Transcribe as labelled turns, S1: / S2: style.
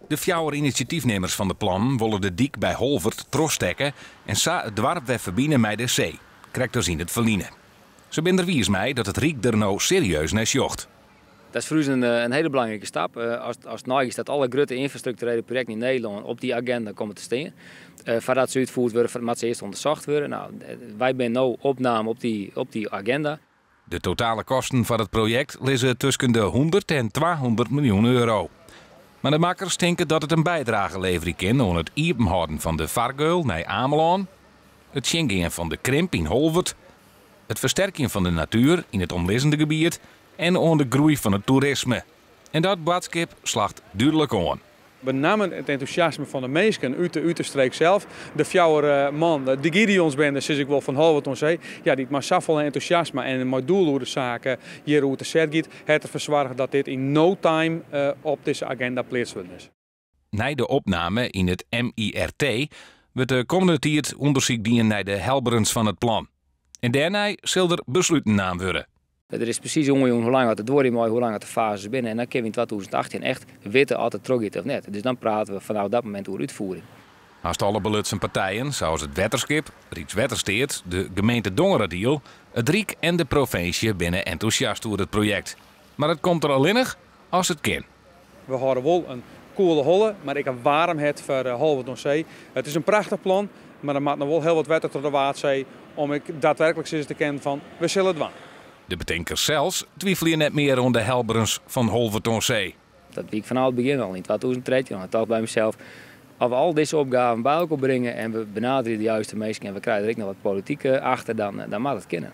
S1: De fjouwer inisjatyfnimmers fan de plannen wolle de dyk by Holwert trochstekke en sa it doarp wer ferbine mei de see, krekt as yn it ferline. Se binne der wiis mei dat it Ryk der no serieus nei sjocht.
S2: Dat is foar ús in hiele belangrike stap. As it dat alle grutte ynfrastrukturele projekten yn Nederlân op dy aginda komme te stean. Foardat se útfierd wurde, moatte se earst ûndersocht wurde. No, wy binne no opnaam op dy aginda.
S1: De totale kosten foar it projekt lizze tusken de 100 en 200 miljoen euro. Mar de makkers tinke dat it in bydrage leverje kin oan it iepenhâlden fan de fargeul nei Amelân, it tsjingean fan de krimp yn Holwert, it fersterkjen fan de natuer yn it omlizzende gebiet en oan de groei fan it toerisme. En dat boadskip slacht dúdlik oan.
S3: Benammen it entûsjasme fan de minsken út de streek sels. De fjouwer man, de Gideonsbende, sis ik wol, fan Holwert oan See. Ja, dy't mei safolle entûsjasme en mei doel oer de saken hjir oer te set giet, hat derfoar soarge dat dit yn no time op dizze aginda pleatst wurden is.
S1: Nei de opname yn it MIRT wurdt de kommende tiid ûndersyk dien nei de helberens fan it plan. En dêrnei sil der besluten naam wurde.
S2: Der is presys oanjûn hoe lang it duorje mei, hoe lang de fases binne. En dan kinne we yn 2018 echt witte oft it trochgiet of net. Dus dan prate we fanôf dat momint oer útfiering.
S1: Hast alle belutsen partijen, sa as it Wetterskip, Rykswettersteat, de gemeente Dongeradiel, it Ryk en de provinsje binne entûsjast oer it projekt. Mar it komt der allinnich as it kin.
S3: We hâlde wol in koele holle, mar ek in waarm hert foar Holwert oan See. It is in prachtich plan, mar der moat noch wol hiel wat wetter troch de Waadsee om ek daadwerklik sizze te kinnen fan we sille it dwaan.
S1: De betinkers sels twivelje net mear oan de helberens fan Holwert oan See.
S2: Dat wie ik fanôf it begjin al yn 2013. Ik tocht by mysels, as we al dizze opgaven by elkoar bringe en we benaderje de juste minsken en we krije der ek noch wat polityk achter, dan moat it kinne.